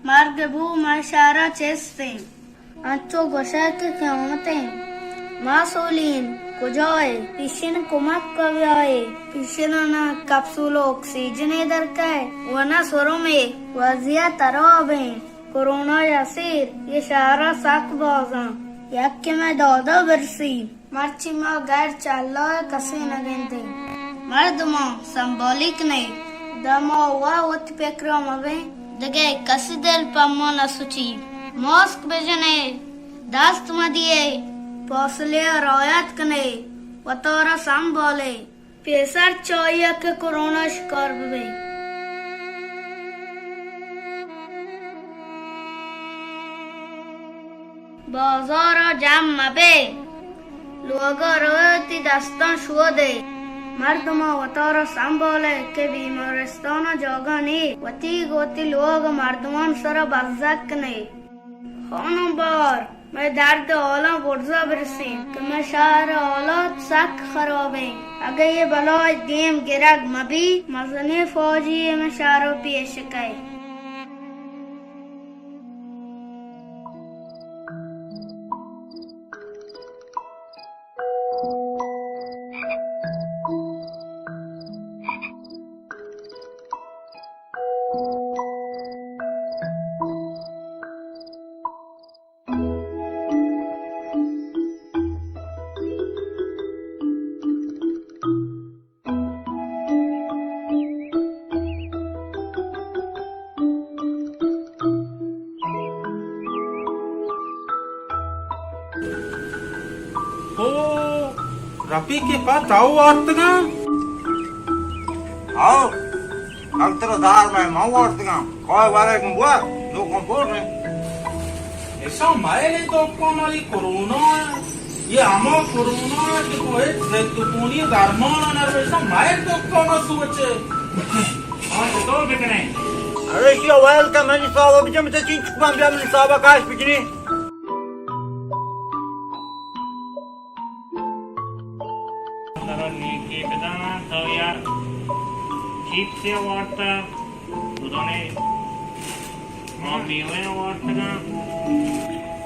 مرگ بو، مئے شہر ءَ چست ایں۔ انچو گوشئے کہ قیامت ایں۔ ما سولین، کجا ئے؟ پیشن کمک ءَ بیا ئے۔ پیشن ءَ نہ کپسول ءُ آکسیجنے درکئے ءُ نہ سرمے۔ وضعیت ہراب ایں۔ کرونا ءِ اسیر اے شہر ءَ سک باز اَں۔ یکے مئے داد ءَ برسی۔ مرچی ما غیر چہ اللہ ءَ کسے نہ گندیں۔ مردماں سنبھالی کنئے۔ داں ما وا وتی پکر ءَ مہ بیں۔ دگہ کسی دل پہ ما نہ سچی۔ ماسک بجنئے، دست مہ دیئے، فاصلے ءَ رعایت کنئے، وتارا سنبھالئے۔ پیسر چہ آئی ءَ کہ کرونا ءِ شکار بہ بیں۔ بازار ءَ جم مہ بئے، لوگ ءَ روئے وتی دستاں شودئے۔ مردماں وتارا سنبھالئے کہ بیمارستان ءَ جاگہ نی، وتی گوں وتی لوگ ءِ مردمانی سرا بزگ کنئے۔ خانم بار، مئے درد ءِ حالاں برزا برسیں کہ مئے شہر ءِ حالات سک خراب ایں۔ اگہ اے بلاہ ءِ دیم گرگ مہ بی، مزنیں فوجی یے مئے شہر ءَ پیش کئے۔ او، رفیق، پہ تو وارتگاں؟ ہاؤ، ڈاکٹر دار میں ما وارتگاں۔ کائے بارے گوں بوا، لوگوں بول رہے۔ ایشاں مئے دکان ءَ اے کرونا اے، اے ہما کرونا اے کہ تو ہچ ضد و کونی درمان ءَ نہ، ایشاں مئے دکان ءَ سوچے۔ ہاں، چطور بکنیں؟ ارے، ایشی ءَ ویل کن، منی صاحب ءَ بجن، تو چینچک بان بیا، منی صاحب ءَ کاش بجنی۔ ترا نیکی بدان، تو یار چیپسے وارتا، دودانے ما میوہ وارتگاں۔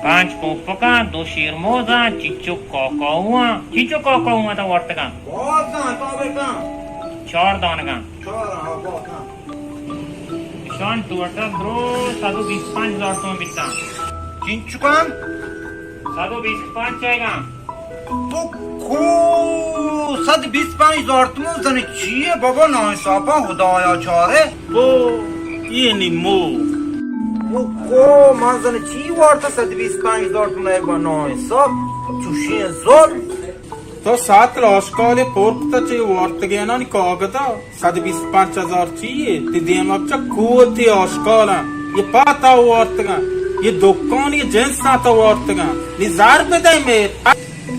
پنچ پوپکاں، دو شیرموزاں، چیچو کاکاؤاں۔ چیچو کاکاؤاں تا وارتگاں۔ بازاں، تا بکن۔ چار دانگاں۔ چار، ہاں، بازاں۔ ایشان ٹوٹل درو سد و بیست پنچ ہزار تومن بیتاں۔ چینچکاں؟ سد و بیست پنچ چائگاں۔ تو کو سد بیست پنچ ہزار تومن زن چیے بابا، ناانصافا، خدایا چارے۔ او، اے نی مو۔ او کو من زن چی وارتا سد بیست پنچ ہزار تومن، اے با ناانصاف، چوشیں ظلم۔ تو ساتل آشکالے پورکتا چے وارتگینانی کاغدا؟ سد بیست پنچ ہزار چیے؟ تی دیما چہ کوتی آشکالاں۔ یہ پاتا وارتگاں۔ یہ دکانی جنساں تو وارتگاں۔ نی زر بدے میر۔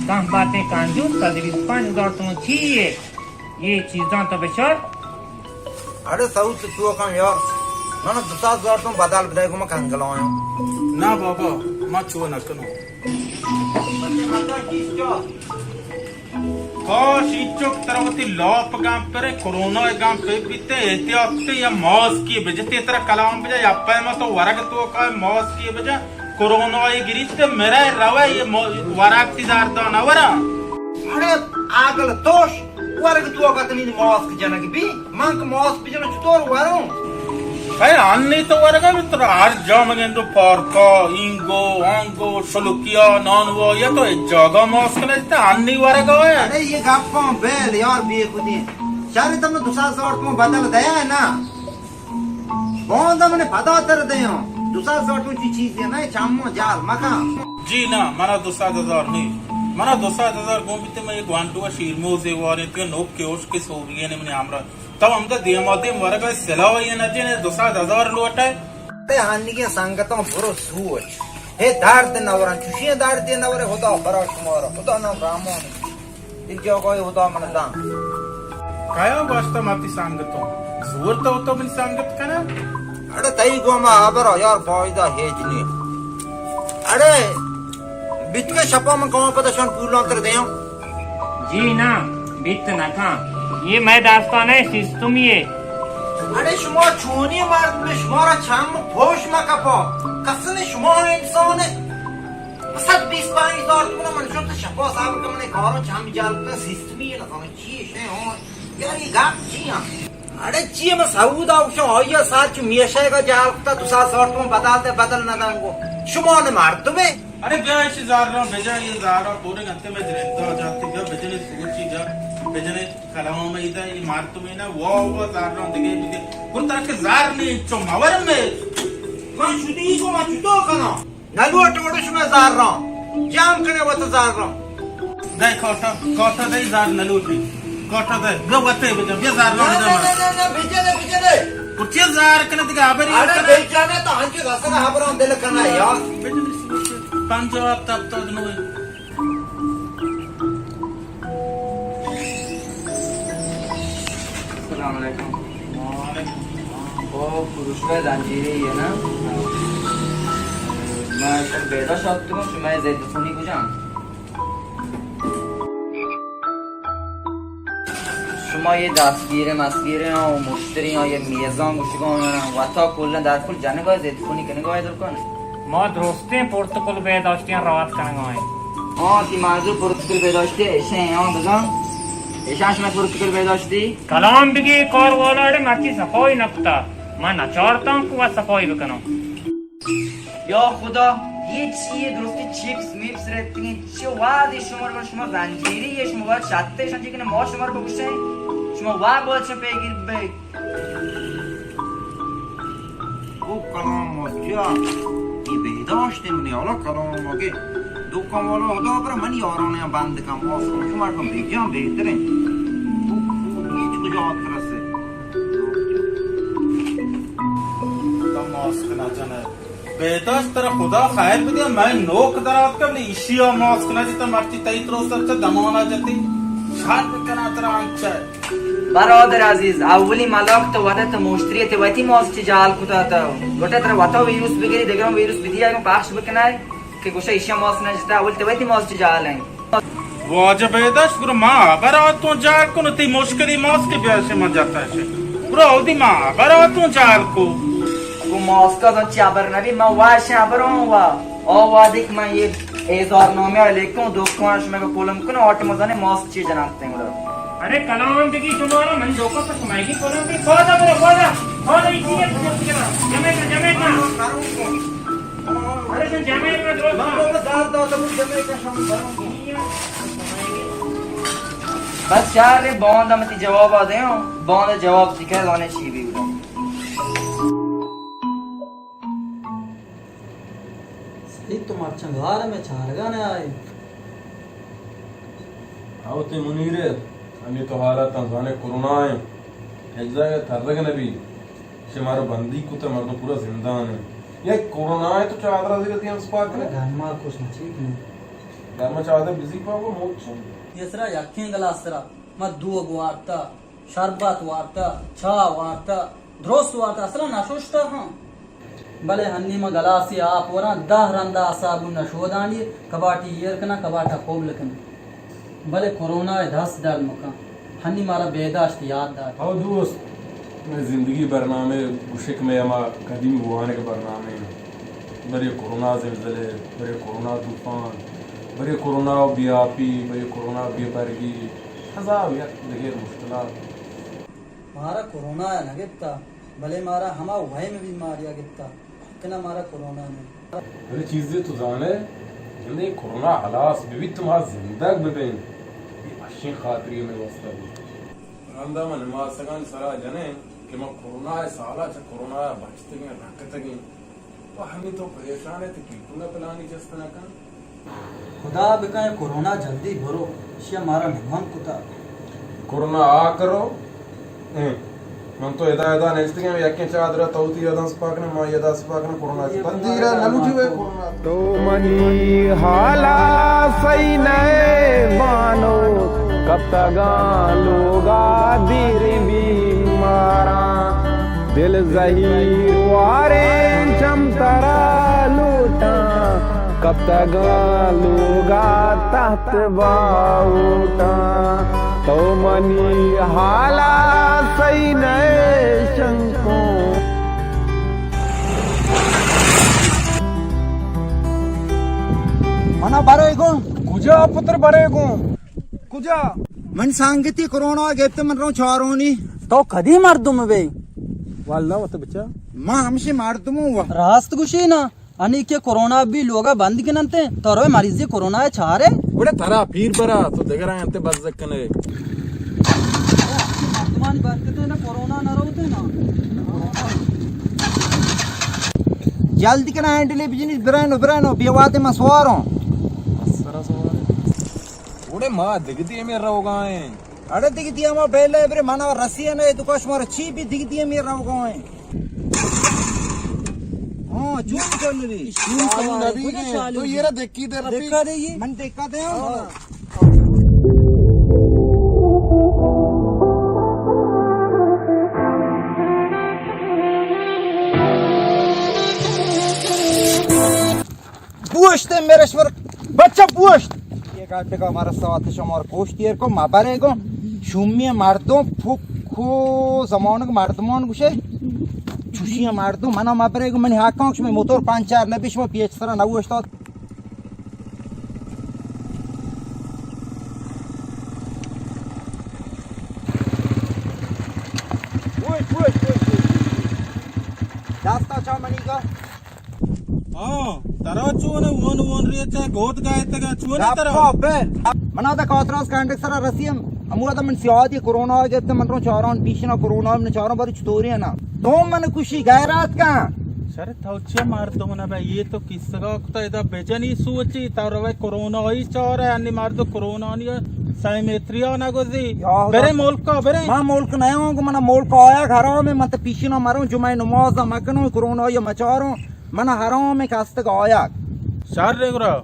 کم باتیں کنجوس، سد بیست پنچ ہزار تومن چیے؟ یہ چیزاں تو بچار۔ اڑے سعود تو چو کم یار۔ من دو سد ہزار تومن بدل بدے گو من کنگلایاں۔ نہ بابا، ما چو نہ کنوں۔ کاش اینچک ترا وتی لاپ گاں پرے، کرونا گاں پہ بیتے، احتیاط کتے یا ماسکی بجتے، ترا کلام بجا یا پیما تو ورگ تو کا ماسکی بجا، کرونا گریت مرے روے، یہ مو-، ورگ تی زردان ورا۔ اڑے عقل توش، ورگ تو کا تنی ماسک جنگ بی؟ من کہ ماسک بجنوں چطور وروں؟ اے انی تو ورگا بھی ترا ہر جا مگندو، پارکا، اینگو، آنگو، شلکیا، نانوا، یا تو ایک جاگا ماسک نہ جتا، انی ورگا ہے۔ ارے یہ گپاں بیل یار، بے خودی۔ شاری تم نے دو سد ہزار تومن بدل دیا ہے نا؟ باندا من پدا تر دیاں۔ دو سد ہزار تومن چی چیزے نا، چمو جال مکان۔ جی نا، منا دو سد ہزار نہیں۔ منا دو سد ہزار گون بیتے، من ایک وانٹو شیرموزے وارے، تو نوک کے اوش کے سوریے نے من ہمراہ۔ تو ہمدا دیما دیم ورگا سلاہ یہ نہ جنے، دو سد ہزار لوٹے۔ تے ہنگیں سنگتاں برو سوچ۔ ہے درد نورن، چوشیں درد نورے، خدا برا شمارا، خدا نام رحمان۔ ایک جاگہ خدا من دان۔ کیا گوشتا ماتی سنگتوں؟ زور تو تو من سنگت کنا؟ اڑے تئی گو ما ہبرا یار فائدہ ہیچ نہیں۔ اڑے بیت کے شپا من کہاں پتا شان پولان تر دیاں۔ جی نا، بیت نہ کن۔ یہ مئے داستان ہے، سیستم یہ۔ اڑے شما چونی مردم، شما را چم پوش مکپا. کسن شما انسان، صد بیست پنج ہزار تومن من شد شپا صبر کن، من کارو چم جال کن، سیستمی نہ کنو چی شے ہو. یار، یہ گپ چی ہاں؟ اڑے چی، من سعود آوشاں، آیا ساعت چو میشے کا جال کتا، دو ساعت ساعت تومن بدل دے، بدل نہ دنگو. شما نے مردمے؟ اڑے بیا ایشی زار را بجا، یہ زار را پورے گنتے میں جنتا جاتے، بیا بجنے سوچی، بیا بجنے. کلام ایدا، یہ مردم ہے نا، واہ واہ، زار را دگے بگے. گڑا ترا کہ زار نہیں، چو مور میں. من شدی کو، من چطور کناں؟ نلوٹ وڑ شما زار را. جام کنے وت زار را. دے کاٹا، کاٹا دے زار نلوٹی. کاٹا دے، بیا وتے بجا، بیا زار را نہ، بجا نہ، مار. نہ، نہ، نہ، بجا نہ، بجا نہ. کچھ زار کنے دگے ہبری اڑے کنے. بجا نہ تو ہنچو رسنا ہبران دل کنا یار. بجا نہ، پنجاب تب تو دنوے. السلام علیکم. او فروشگاہ زنجیری ہے نا؟ من شما بیدا شاتگم، شما ضد خونی کجام؟ شما یہ دستگیر مسگیر ہیں، او مشتری ہیں، یہ میزان گوشگان ہیں، وتا کلا در کل جنگا ضد خونی کنگا در کن. ما درستیں پروتوکول بہداشتیاں رعایت کنگا ایں. آ، تی منظور پروتوکول بہداشتی ایشیں، آ، بزن. ایشاں شما پروتوکول بہداشتی؟ کلام بگی کار والا اڑے مرچی صفائی نکتا. ما نچارتاں کہ وا صفائی بکناں. یا خدا، یہ چیئے درستی چپس میپس رہتی ہیں. چه وعدی شما رو شما زنجیری ہے، شما باید شرطش انجی کنه ما شما رو بگوشیں. شما وا باید شما پیگیر بے. او کلام والا، اے بہداشت منی حالا کلام والا کہ دکان والا خدا پر منی یاران بند کم، واس کم، شما مردم بجان بہتریں. او، او، ہیچ کجا آت رسے. تم ماسک نہ جنے. بہداشت ترا خدا خیر بدے، میں نوک درات کم، بلے ایشی آ ماسک نہ جتا، مرچی تئی تروسر چہ دمانا جتی. شر بکنا ترا انچہ. برادر عزیز، اولی ملاک تو وتا تو مشتری تے وتی ماسک چی جال کتا تو. گوٹے ترا وتا ویروس بگیری، دگران ویروس بدی، اگه پخش بکنای کہ گوشه ایشی ماسک نجتا، اول تے وتی ماسک چی جال ہیں. واجہ بہداشت، گڑا ما براتوں جال کنو، تی مشکلی ماسک بیاشے من جتا شے. گڑا اودی ما براتوں جال کو. گو ماسکا زن چی ابر نبی، من واش ابروں وا. او وادی کہ من یہ اظہار نامہ لکھوں، دکان شما کو پولم کنو، آٹی مزانے ماسک چی جناب تیں گڑا. ارے کلام دیگی شمارا من دکان پر سمائیگی پولم پہ پادا برو، پادا. پادا ایشی ہے، جمع کر، جمع کر. ارے تو جمع کر، درست. بس چار رے باند ہم تی جواب آ دیوں، باند جواب تی کہ زانے چی بھی بودم. سعید تو مرچاں گار میں چارگا نہ آئے. او تی منیر، ہمیں تو حالت ہم زانے کرونا ہے، ہچ جاگہ ترگ نہ بی. شمارا بندی کتا، مردم پورا زندان ہے. یک کرونا ہے تو چادر زیر دیاں سپار کرے. گرما کچھ نہ چیک نہیں. گرما چادر بزی پا وہ موچ. یہ سرا یکیں گلاس سرا ما دو گوارتا، شربت وارتا، چاہ وارتا، درست وارتا، اصلا نشوشتا ہاں. بلے ہنی ما گلاسی آپ وراں، دہ رندا صابون نشودانی، کباٹی ایر کناں، کباٹا قبل کناں. بلے کرونا ء دست درد مکن. ہنی مارا بیداشت یاد دات. او دوست، میں زندگی برنامے گوشک میں ہما قدیمی وانگ برنامے ہیں. برے کرونا زلزلے، برے کرونا طوفان، برے کرونا بے آپی، برے کرونا بے برگی، ہزار یک دگہ مشکلات. مارا کرونا ء نہ گپتا، بلے مارا ہما وہم بیماری ء گپتا. کنا مارا کرونا نہ. بلے چیزے تو زانے، جندے کرونا ہلاس ببیت تو ما زندگ ببیں. یہ اشیں خاطری میں واسطہ بھی. رندا ما نماسگان سرا جنیں کہ ما کرونا سالا چہ کرونا بچتگیں، رکتگیں. تو ہمیں تو پریشان ہے، تو کلکو نہ پلانی جست نہ کن. خدا بکن کرونا جلدی برو، اشیا مارا نگوانک کتا. کرونا آ کرو. ایں. من تو ادا ادا نشتگیں، یکیں چادر تو تی ادا سپاکنے، ما ادا سپاکنے، کرونا تدیر نلوٹی وے کرونا. تو منی حالا سہی نئے بانو، کپتگاں لوگا دیر بیماراں. دل زہیر واریں چم ترا لوٹاں، کپتگاں لوگا تحت باہوٹاں. او منی حالا سہی نئے شنکو۔ منا برے گوں۔ کجا پتر برے گوں؟ کجا؟ من سانگتی کرونا گپت، من رو چارونی۔ تو کدی مردم بے؟ واللہ وت بچا۔ ما ہمشی مردم ہوں۔ راست گوشی نا۔ انی کہ کرونا بی لوگا بند کننتے، تو روئے مریضی کرونا چارے؟ گڑا ترا پیر برا، تو دگران انت بزگ کنے۔ مردمانی برکتے نا کرونا نہ روتے نا۔ جلدی کنا ہینڈلے بجنی، برینو، برینو، بے وادے ما سواروں۔ گڑے ما دگدی ہمیں روگائیں۔ اڑے دگہ دیما بیلہ برے، منا رسی نہ، تو کاش مارا چی بی، دگہ دیما روگا ہیں۔ ہاں، چون چون نبی۔ چون چون نبی۔ تو یہ را دکی دے رفی۔ دکا دے یہ۔ من دکا دے ہاں۔ بوشت میرش ور بچہ بوشت۔ یہ گاٹے کا ہمارا سوات شمار گوشت ایر کو مبرے گو۔ شومی مردم پھکو زمانگ مردمان گوشے۔ چوشی مردم منا مبرے گو، منی حقاں شمی موتور پنچر نبی، شما پیچ سرا نوشتات۔ بوشت، بوشت، بوشت، بوشت۔ دستا چا منی کا؟ ہاں، ترا چون اون اون ریچ ء گود گائتگ ء چون ترا؟ گپا بل۔ منا دا کاتراس کنڈک سرا رسیم۔ ہمو دا من سیادی کرونا گپت، من رو چاران پیشنا کرونا، من چاران باری چطوری ہے نا؟ تو من کشی غیرات کا۔ شر تو چے مردم نہ بے، یہ تو کسگا کتا ادا بجنی سوچی، تو روے کرونا ہی چار ہے، انی مرد کرونا نی ہے، سیمیتریا نہ گزی۔ یا خدا۔ برے ملکا برے۔ ما ملک نہ ہوں، منا ملک آیا گھرا میں، من تو پیشنا مروں، جمعہ نماز مکنوں، کرونا یا مچاروں۔ من حرام کستگ آیگ۔ شر گرا۔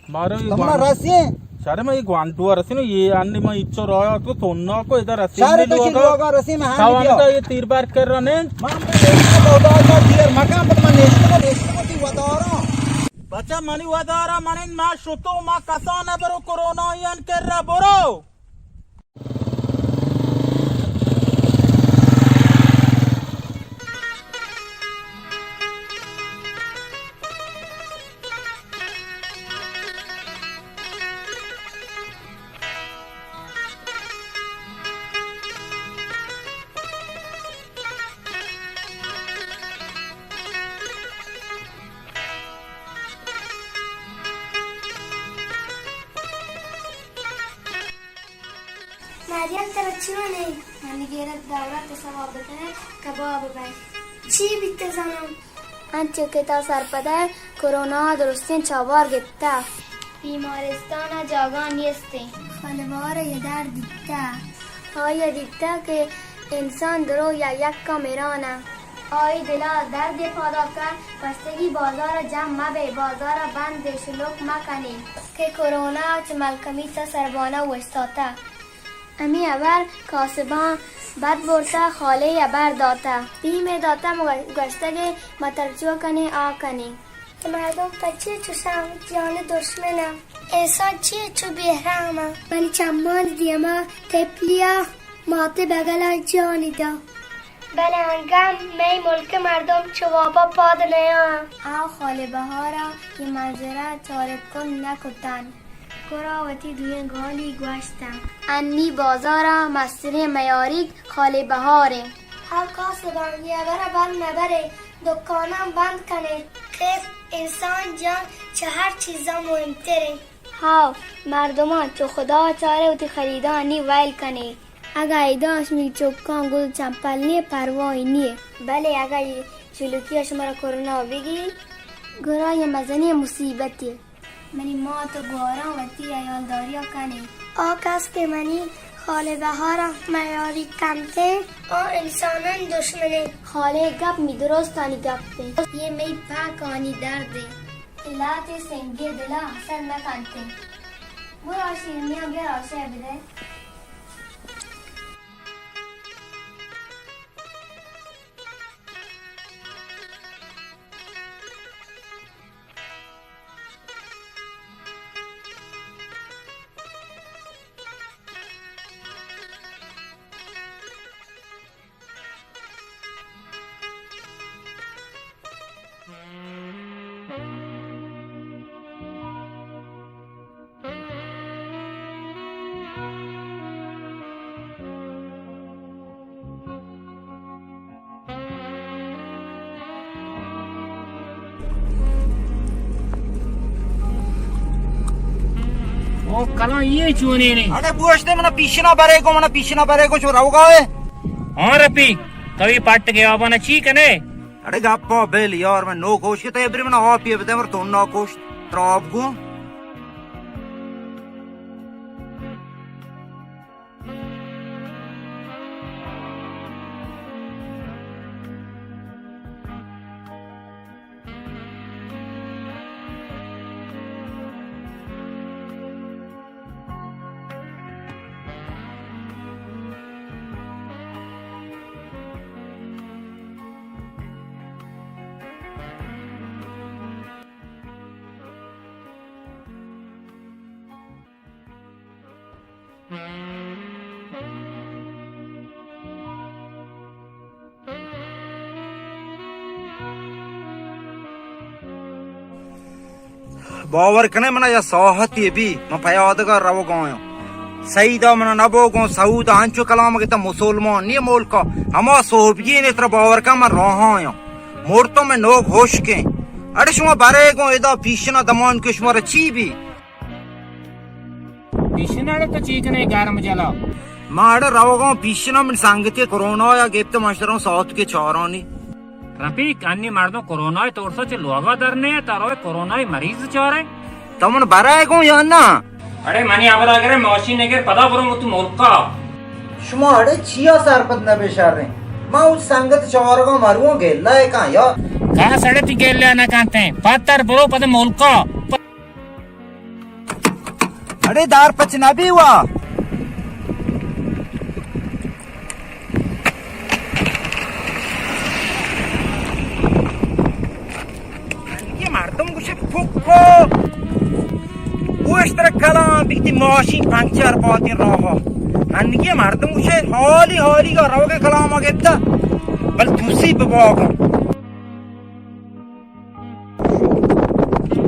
مارو یہ تو منا گوان-، رسیں۔ شر میں یہ گوانڈو رسیں، یہ انی میں اچو رایا تو سونا کو ادھر رسیں شر میں تو چی لوگا۔ لوگا رسیں میں ہانی سوانی بیا۔ کا یہ تیر بار کر رہا نے۔ من نیشتو بودا کا تیر مکان پر من نیشتو، نیشتو تی ودارا۔ بچہ منی ودارا، من ما شتو، ما کسان برو کرونا یان کر رہا برو۔ مریم، ترا چون اِنت؟ منی گیرت دورا تو سواب بکنے، کباب بئے۔ چی بیت زانم؟ انچو کہ تو سرپد ئے، کرونا درستیں چابار گپتہ۔ بیمارستان ء جاگہ نیست اِنت۔ خالبہار ء یہ درد دیتہ۔ آئی ء دیتہ کہ انسان درو یا یک ء مران ء۔ آئی دل ء درد ء پادا کن، پستگی بازار ء جم مہ بئے، بازار ء بند ء شلوک مہ کن ئے۔ کہ کرونا ء چہ ملکمیت ء سربان ء اوشتاتہ۔ ہمے ہبر کاسباں بد برتہ، خالے ء ہبر داتہ۔ پیم ء داتہ، گوشتگ ئے ما ترچو کنیں آ کنیں۔ مردم پچے چشاں جان دشمن ء؟ انسان چیے چو بے رحم ء؟ منی چمانی دیما تپلی ء ماتے بگل ء جانی دا۔ بلے انگم مئے ملک ء مردم چو وابا پاد نیاں۔ آ خالے بہارا کہ منظرہ چارت کن نہ کتن۔ گڑا وتی دوئیں گالی گوشتن۔ انی بازارا مستریں میاریگ خالے بہاریں۔ ہاو کاسبان، یہ ہبرا بند مبرے، دکاناں بند کنے۔ کہ انسان جان چہ ہر چیزاں مہمتریں۔ ہاو، مردمان چو خدا چارے وتی خریداں انی ویل کنے۔ اگاں ادا شمی چکاں گل چمپل نیے، پرواہی نیے۔ بلے اگاں یہ چلوکی ء شمارا کرونا بگی، گڑا یہ مزنیں مصیبتے۔ منی مات و گواراں وتی ہیالداریا کنے۔ آ کس کہ منی خالے بہارا میاری کنتے، آ انسانانی دشمنے۔ خالے گپ می درستانی گپے۔ یہ مئی پاکانی دردے۔ لہتے سنگے دلا اثر نہ کنتے۔ برو شیرنیاں بیار آشے بدے۔ او کلاں یہ چونی نہیں۔ اڑے بوشتے منا پیشنا برے کو، منا پیشنا برے کو، شو روگا ہے۔ ہاں رفیق، کبھی پٹ گیا بنا چی کنے؟ اڑے گپا بل یار، میں نو کوش کے تے ابری منا آپ یہ بتے مر تو نو کوش تراب گو۔ باور کنے منا یا ساہتے بی، من پیادگا روگا آیاں۔ سعیدا منا نبوگوں، سعودا انچو کلام گتا مسلمان نی ملکا، ہما صحبگی نے ترا باور کن من راہا آیاں۔ مرتم میں نوک ہوشکیں۔ اڑے شما برے گوں ادا پیشنا دمان کے شما را چی بی؟ پیشن اڑے تو چی کنے گرم جلا؟ ما اڑے روگاں پیشنا من سنگتی کرونا یا گپت مشتروں ساعت کے چارانی۔ رفیق، انی مردم کرونا تورسا چہ لوگا در نے، تا روئے کرونا مریض چارے۔ تو من برائے گوں یا نا؟ اڑے منی ابر اگر ماشین نگر پدا برو مت ملکا۔ شما اڑے چیا سرپد نہ بے شریں؟ ما اچ سنگت چارگاں مروں گلہ کاں یا؟ کہاں سڑے تی گلہ نہ کانتے؟ پتر برو پد ملکا۔ اڑے دار پچ نہ بی وا۔ یہ مردم گوشے پھکو۔ اوشتر کلام بیتی ماشین پنچر پاتی راہا۔ انگی مردم گوشے حالی حالی کا روگے کلام آ گپتا۔ بل دوسی بباگا۔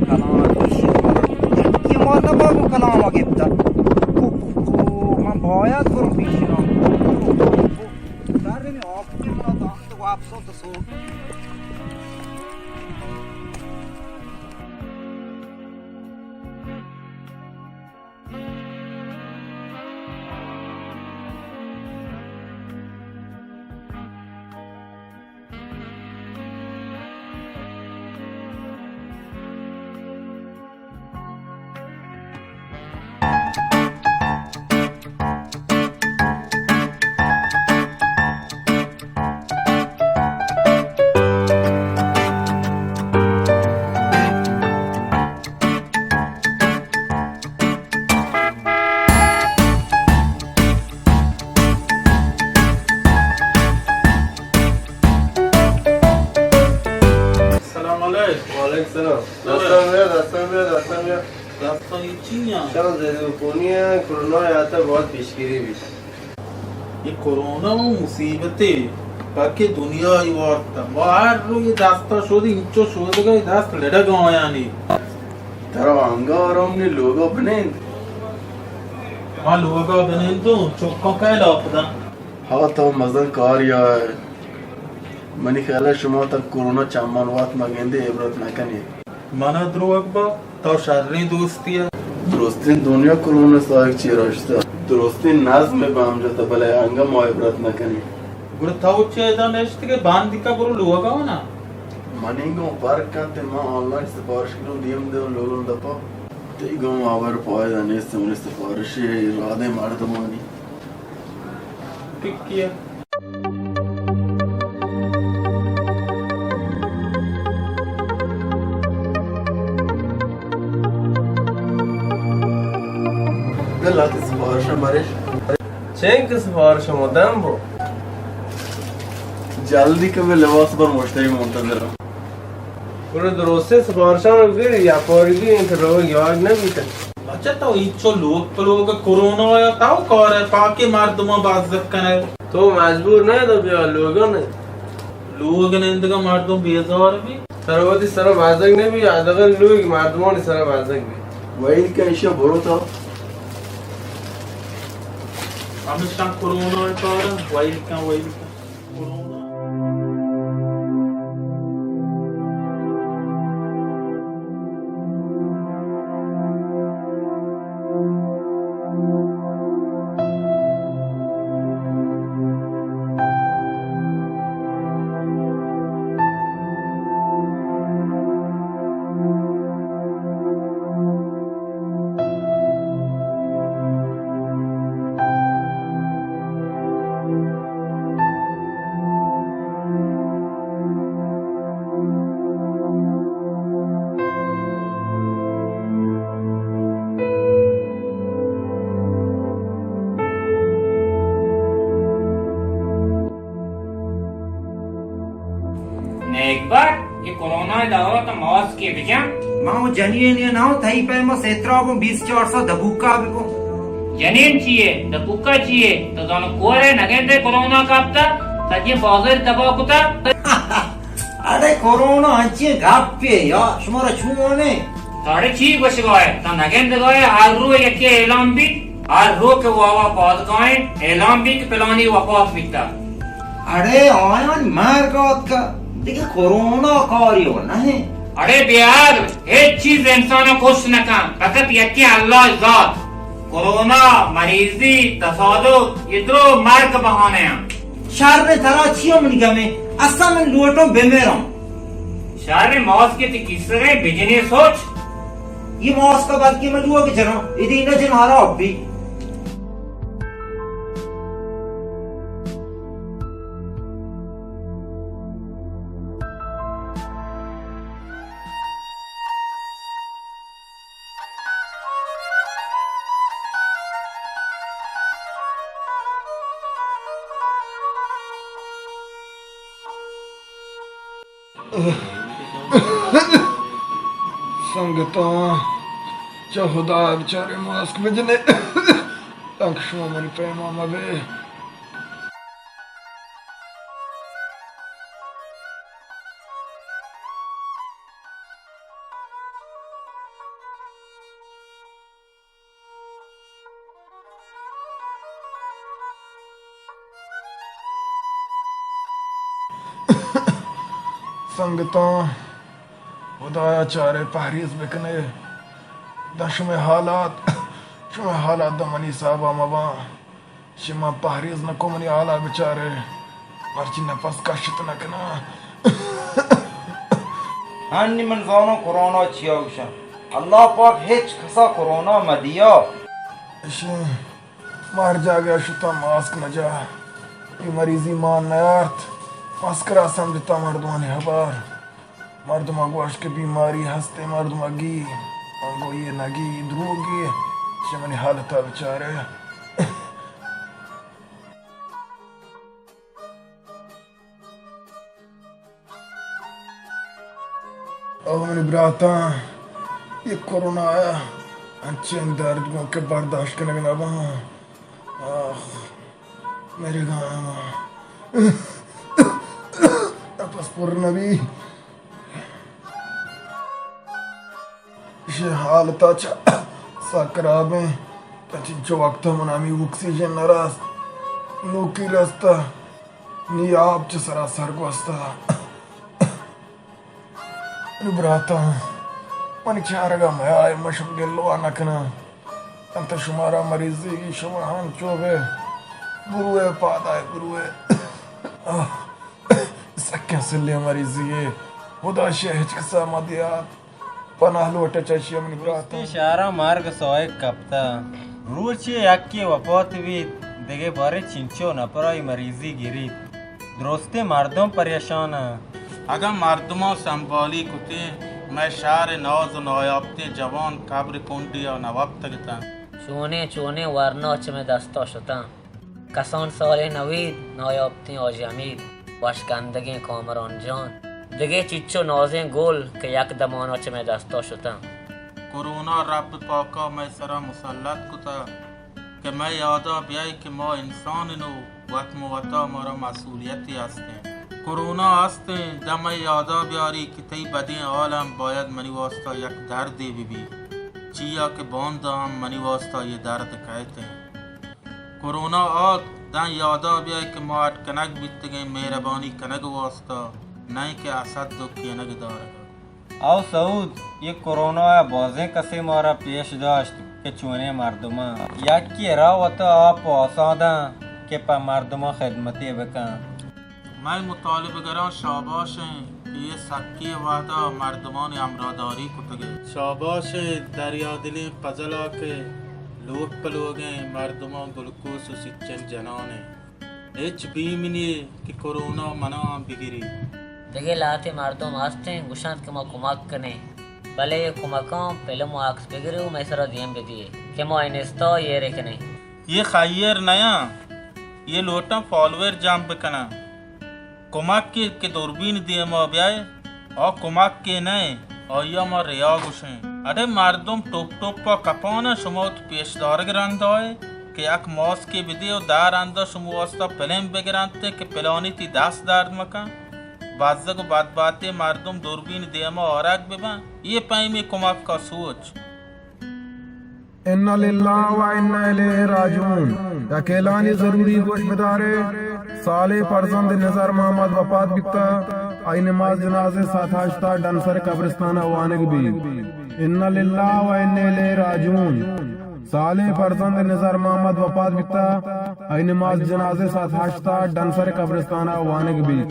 کلام ءَ پیش، یکے مارتا باگو کلام ءَ گپتا۔ کو، کو، کو، من باید برو پیش را۔ در نمی آب کے منا دام تو واپس ہو تو سو۔ سلام علیکم۔ وعلیکم سلام۔ دستان بیا، دستان بیا، دستان بیا۔ دستان یہ چی ہیں؟ چلو، ضد عفونی ہیں، کرونا آتا بہت پیشگیری بھی۔ یہ کرونا و مصیبتے، پاکے دنیا ای وارتا۔ ما ہر رو یہ دستا شود، انچو شودگا، یہ دست لڑگا آیانی۔ ترا انگا آرام نے لوگا بنند۔ ما لوگا بنندوں، چکاں کئے لاپ دن؟ ہاں، تو مزن کار یا ہے۔ منی خیال ہے شما تک کرونا چمان وات مگندے عبرت نہ کنے۔ منا دروگ با، تو شریں دوستی ہے۔ درستیں دنیا کرونا ساہگ چی رشتا۔ درستیں نظم بام جتا، بلے انگا ما عبرت نہ کنے۔ گڑا تو چے ادا نشت کہ باندی کا برو لوگا نا۔ منی گوں فرق کنت، ما آنلائن سفارش کنوں، دیم دیم لوگوں دپا۔ تئی گوں آور پائدہ نیست، منی سفارش ہے، رادے مردمانی۔ ٹکیا۔ دل آتی سفارش مریش۔ چین کہ سفارش مدام بو۔ جلدی کہ میں لباس پر مشتری منتظر ہوں۔ گڑا درستیں سفارشاں رو گر یا پارگی انت روگ یاد نہ بیتگ۔ بچہ تو ہچو لوگ پہ لوگ کرونا یا تو کار ہے پاکے مردماں بزگ کنے۔ تو مجبور نہ تو بیا لوگا نے۔ لوگ نندگا مردم بیزار بی۔ سر وتی سر بزگ نہ بی، حداقل لوگ مردمانی سر بزگ بی۔ ویل کہ ایشا برو تو۔ ہمیشہ کرونا کار ویل کن ویل کن۔ دعوت ماسکے بجن۔ ما اوں جنین نہ اوں، تئی پیما سیترا بوں، بیست چار سو دبوکا بکن۔ جنین چیے؟ دبوکا چیے؟ تو زانو کورے نگندے کرونا کپتا، سجیں بازار تباہ کتا۔ اڑے کرونا انچیں گپے یا شمارا چون اے؟ تو اڑے چی گوشگا ئے؟ تو نگندگا ئے ہر رو یکے اعلان بیت، ہر رو کہ واوا پادگاہیں اعلان بیت کہ پلانی وفات بیتا۔ اڑے آیان مرگ آتکا، دگہ کرونا کاری و نہ۔ اڑے بے عقل، ہچ چیز انسان کشت نکن، فقط یکیں اللہ ذات۔ کرونا، مریضی، تصادف، یہ درو مرگ بہانے ہیں۔ شر ترا چی منی گمے؟ اصلا من لوٹوں بمیروں۔ شر ماسکے تی کیسے بجنے سوچ۔ یہ ماسک بلکہ من لوگ جنوں، ادی نہ جن ہراب بی۔ سنگتاں، چہ ہدا ء بچارے ماسک بجنے، تانکہ شما منی پیما مبے۔ سنگتاں، ہدایا چارے پہریز بکنے۔ داں شمئے حالات، شمئے حالات داں منی حسابا مباں۔ شما پہریز نکو منی حالا بچارے، مرچی نفس کشت نکناں۔ ہنی من زاناں کرونا چیا گوشاں۔ اللہ پاک ہچ کسا کرونا مدیا۔ اشی ما ہر جاگہ شتاں ماسک نجا۔ اے مریضی مان نیارت۔ ماسکرا سمجھتا مردمانی ہبار۔ مردم ء گوشت کہ بیماری ہست ء مردم ء گی، انگو یہ نگی، دروگی، چہ منی حالت ء بچارے۔ او منی براتاں، یہ کرونا آیا، انچین درد گوں کہ برداشت کنگ نہ باں۔ آخ، میرے گانا، نفس پر نبی۔ ایشی حالتا چہ سک خراب ایں۔ چنچو وقت من ہمی آکسیجن نہ رست۔ نوکی رستہ۔ نی آپ چہ سرا سر گوستہ۔ نی براتاں، منی چارگا میائے، من شم گلوا نکناں۔ انت شمارا مریضی، شما ہم چو بے۔ بروے پادائے بروے۔ آہ۔ سکیں سلیں مریضی یے، ہدا شے ہچ کسا مہ دیات۔ پناہ لوٹے چہ اشی منی برات۔ دوستی شہراں مرگ سائگ کپتہ۔ روچے یکے وفات بیت، دگہ بارے چنچو نپرائی مریضی گریت۔ درستیں مردم پریشان انت۔ اگاں مردماں سنبالی کتیں، مئے شہر ء ناز و نایاپتیں جوان قبر کنڈیا نہ وپتگ اتنت۔ چونیں چونیں ورنا چہ مئے دستا شتاں۔ کسان سالیں نوید، نایاپتیں حاجی حمید، وش گندگیں کامران جان، دگہ چچو نازیں گل کہ یک دمانا چہ مئے دستا شتاں۔ کرونا رب پاکا مئے سرا مسلط کتا کہ مئے یادا بیائے کہ ما انسان نو وت مہ وتا مارا مسئولیتے ہستیں۔ کرونا ہستیں، داں مئے یادا بیاری کہ تئی بدیں حال ہم باید منی واسطہ یک دردے بہ بیت، چیا کہ باندا ہم منی واسطہ یہ درد کئیتیں۔ کرونا آت، داں یادا بیائے کہ ما اڈ کنگ بیتگیں مہربانی کنگ واسطہ، نئیں کہ حسد و کینگ دارگ۔ او سعود، یہ کرونا ء بازیں کسے مارا پیش داشت کہ چونیں مردماں یکے را وتا آپ و آساں داں کہ پہ مردماں خدمتے بکن۔ مئے مطالبہ گراں شاباش ایں کہ یہ سکی وہدا مردمانی ہمراہداری کتگے۔ شاباش ایں دریا دلیں پزلا کہ لوگ پہ لوگیں مردماں گلوکوس و سچن جنان ایں۔ ہچ بیم نیے کہ کرونا منا بگری۔ دگہ لہتے مردم ہستیں گوشنت کہ ما کمک کنیں، بلے یہ کمکاں پلم و عکس بگرے و مئے سرا دیم بدیے کہ ما انستا یہ رکنیں۔ یہ خیر نیاں، یہ لوٹاں فالوور جمع بکناں۔ کمکے کہ دوربین دیما بیائے، آ کمکے نہ انت، آئی ءَ ما ریا گوشیں۔ اڑے مردم ٹپ ٹپ ءَ کپان ءَ، شما وت پیش دارگ رندا ئے کہ یک ماسکے بدے ءُ دہ رندا شما واستا پلم بگرنت کہ پلانی تئی دست درد مکن۔ بزگ ءُ بدبہتیں مردم دوربین دیما آرگ ببن، اے پیمیں کمک ءَ سوچ۔ انا للہ و انا الیہ راجعون۔ یک اعلانے ضروری گوش بدارے۔ سالیں فرزند نظر محمد وفات بیتا۔ آئی نماز جنازہ ساعت ہشت ءَ ڈنسر قبرستان ءَ وانگ بیت۔ انا للہ و انا الیہ راجعون۔ سالیں فرزند نظر محمد وفات بیتا۔ آئی نماز جنازہ ساعت ہشت ءَ ڈنسر قبرستان ءَ وانگ بیت۔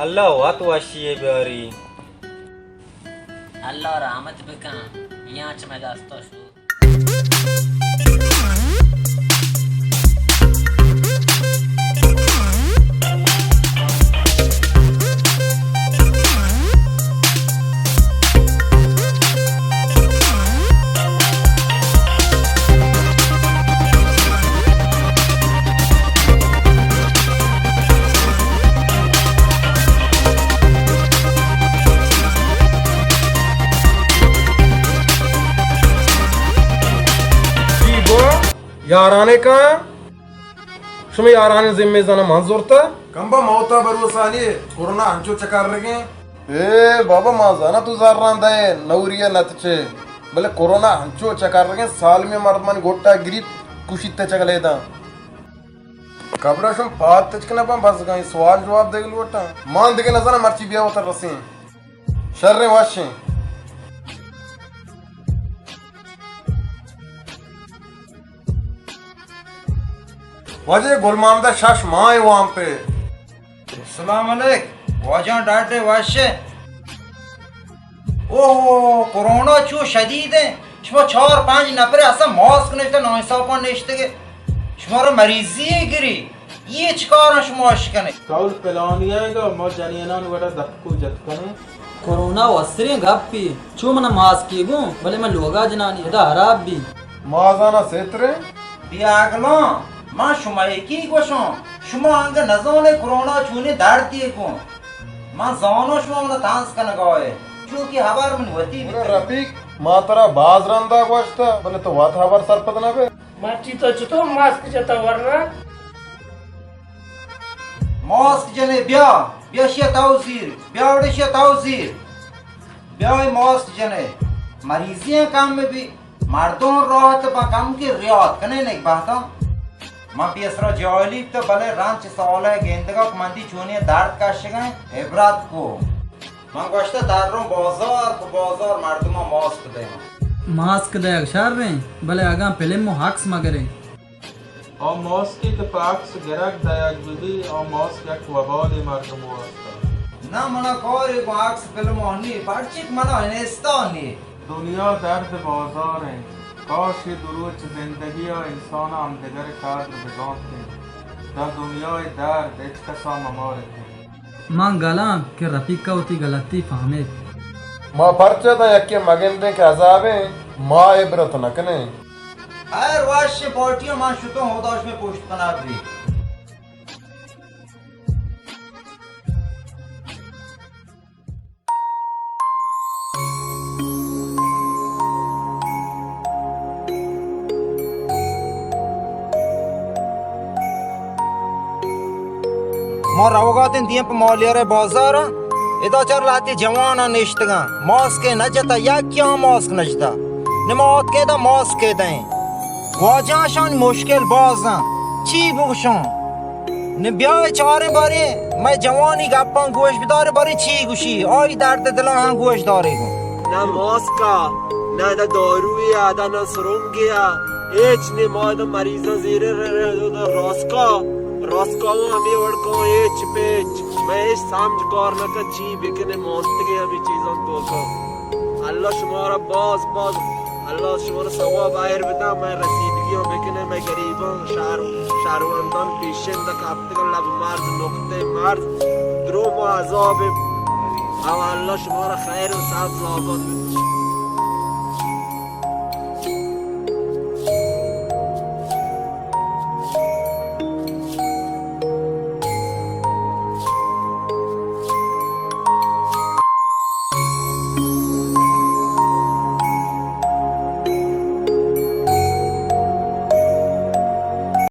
اللہ وت وشی ءَ بیاری۔ اللہ رحمت بکن، یاں چہ مئے دستا شو۔ جی گو، یارانے کاں؟ شمے یارانے ذمہ زاناں من زرتہ؟ کمبا موتا بھروسہ نی، کرونا انچو چکرگیں۔ اے بابا، ما زاناں تو زراں دئے نوری ءَ نتچے، بلے کرونا انچو چکرگیں، سالمی مردمانی گٹا گریت، کشیت چگلے داں۔ قبرا شم پاد تچک نہ باں، بزگاں سوال جواب دیگ لوٹاں۔ مان دگہ نزاناں، مرچی بیا وتا رسیں۔ شریں وشیں۔ واجہ گل محمد شش ماہ وام پہ۔ سلام علیک۔ واجہ ڈاڈے وشے۔ اوہ، کرونا چو شدید ہے۔ شما چار پنج نفر اصلا ماسک نشتہ، ناانصافاں نشتگے۔ شما را مریضی گری۔ یہ چکاراں شما اش کنے؟ کول پلانی آئے گا، ما جنینان وڑا دپکو جت کنے۔ کرونا وسریں گپی، چو منا ماسکی گوں، بلے من لوگا جنانی ادا حراب بی۔ مازانا سیترے؟ بیا اگلاں، من شما یکی گوشاں، شما انگہ نزانے کرونا چونی دردی گوں۔ من زانو شما منا تانس کنگا ئے، چوکی حبر من وتی بکن۔ رفیق، ما ترا باز رندا گوشتا، بلے تو وت حبر سرپد نہ بے۔ مرچی تو چطور ماسک جتا ورنا؟ ماسک جنے بیا، بیا شیا تاو زیر، بیا وڑے شیا تاو زیر۔ بیا اے ماسک جنے، مریضی ہیں کم بی، مردم راحت با کم کی ریاض کنے نیک بہتا۔ من پیسرا جاہلی تو بلے رنچ سالہ گندگا کہ من دی چونی درد کشگیں عبرت کو۔ من گوشتہ دروں بازار، پہ بازار مردماں ماسک دیاں۔ ماسک دیگ شریں، بلے اگاں پلم و عکس مگریں۔ آ ماسکی کہ پہ عکس گرگ دیگ ببی، آ ماسک یک وبالے مردم واسطہ۔ نہ، منا کاری گوں عکس پلم آنی، پرچیک منا انستا نی۔ دنیا درد بازار انت۔ کاش اے دو روچ زندگی ء انسان ء ہمدگر ء قدر بزانتیں۔ داں دنیا ء درد ہچ کس ء ممارتیں۔ من گلاں کہ رفیق ء وتی غلطی فہمیت۔ ما پرچہ داں یکے مگندیں کہ عذابیں، ما عبرت نہ کنیں۔ خیر وش پارٹی ء من شتوں، ہدا شمے پشت پناہ بی۔ ما روگاتیں دیم پہ مالیارے بازار، ادا چار لاتی جواناں نشتگاں، ماسک نہ جتا، یکیاں ماسک نہ جتا۔ نما آتکے دا ماسک دیں۔ واجہ شان مشکل بازاں، چی بگوشاں؟ نہ بیائے چاریں باریں، مئے جوانی گپاں گوش بدارے باریں چی گوشی، آئی درد دلاں ہاں گوش دارے گوں۔ نہ ماسکا، نہ دا داروی آ، دا نہ سرنگی آ، ہیچ نی، ما دا مریضاں زیرے رہ، رہ، دا راسکا، راسکا ہوں ہمیں وڑکا ہیچ پیچ، میں ہیچ سمجھ کار نہ کن چی بکنے مانتگے ہمیں چیزاں توکا۔ اللہ شمارا باز باز اللہ شمارا ثواب آئر بدا، میں رسیدگیاں بکنے، میں غریباں، شہر، شہروندان پیشن دا کپتگا لب مرز، نقطہ مرز، درو ما عذاب۔ او اللہ شمارا خیر و سبز آباد بدا۔